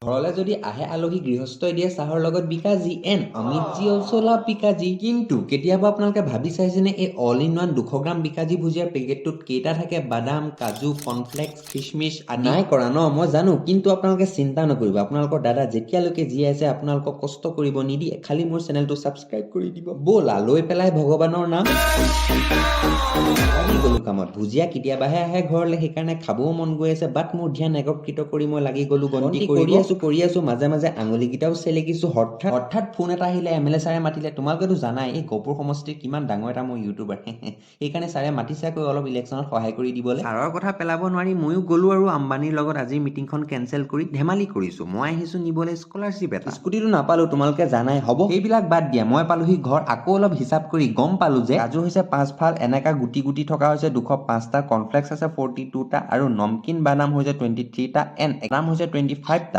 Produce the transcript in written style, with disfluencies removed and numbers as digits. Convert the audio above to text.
ঘৰলৈ যদি আহে আলহী, গৃহস্থই দিয়ে চাহৰ লগত Bikaji. And Amit G also love Bikaji. কিন্তু কেতিয়াবা আপোনালোকে ভাবি চাইছেনে, এই অল ইন ওৱান 200 গ্ৰাম বিকাজী ভুজিয়াৰ পেকেটটোত কেইটা থাকে বাদাম, কাজু, কৰ্ণফ্লেক্স, খিচমিচ আদি? নাই কৰা ন, মই জানো। কিন্তু আপোনালোকে চিন্তা নকৰিব, আপোনালোকৰ দাদা যেতিয়ালৈকে জীয়াই আছে, আপোনালোকক কষ্ট কৰিব নিদিয়ে। খালি মোৰ চেনেলটো ছাবস্ক্ৰাইব কৰি দিব। ব'লা, লৈ পেলাই ভগৱানৰ নাম লাগি গ'লো কামত। ভুজিয়া কেতিয়াবাহে আহে ঘৰলৈ, সেইকাৰণে খাবও মন গৈ আছে। বাট মোৰ ধ্যান একত্ৰিত কৰি মই লাগি গ'লো গন্তি কৰি আছো, কৰি আছো, মাজে মাজে আঙুলিকেইটাও চেলেকিছো। হঠাৎ হঠাৎ ফোন এটা আহিলে, এম এল এ ছাৰে মাতিলে। তোমালোকেতো জানাই, এই গহপুৰ সমষ্টিৰ কিমান ডাঙৰ এটা মই ইউটিউবাৰ। সেইকাৰণে ছাৰে মাতিছে আকৌ অলপ ইলেকশ্যনত সহায় কৰি দিবলৈ। ছাৰৰ কথা পেলাব নোৱাৰি ময়ো গ'লো আৰু আম্বানীৰ লগত আজিৰ মিটিংখন কেঞ্চেল কৰি ধেমালি কৰিছো, মই আহিছো নিবলৈ স্কলাৰশ্বিপ এটা। স্কুটিটো নাপালো, তোমালোকে জানাই। হ'ব, সেইবিলাক বাদ দিয়া। মই পালোহি ঘৰ। আকৌ অলপ হিচাপ কৰি গম পালো যে কাজু হৈছে পাঁচ ফাল, এনেকা গুটি গুটি থকা হৈছে 205টা, কৰ্ণফ্লেক্স আছে 42টা আৰু নমকিন বাদাম হৈছে 23টা এণ্ড নাম হৈছে 25টা।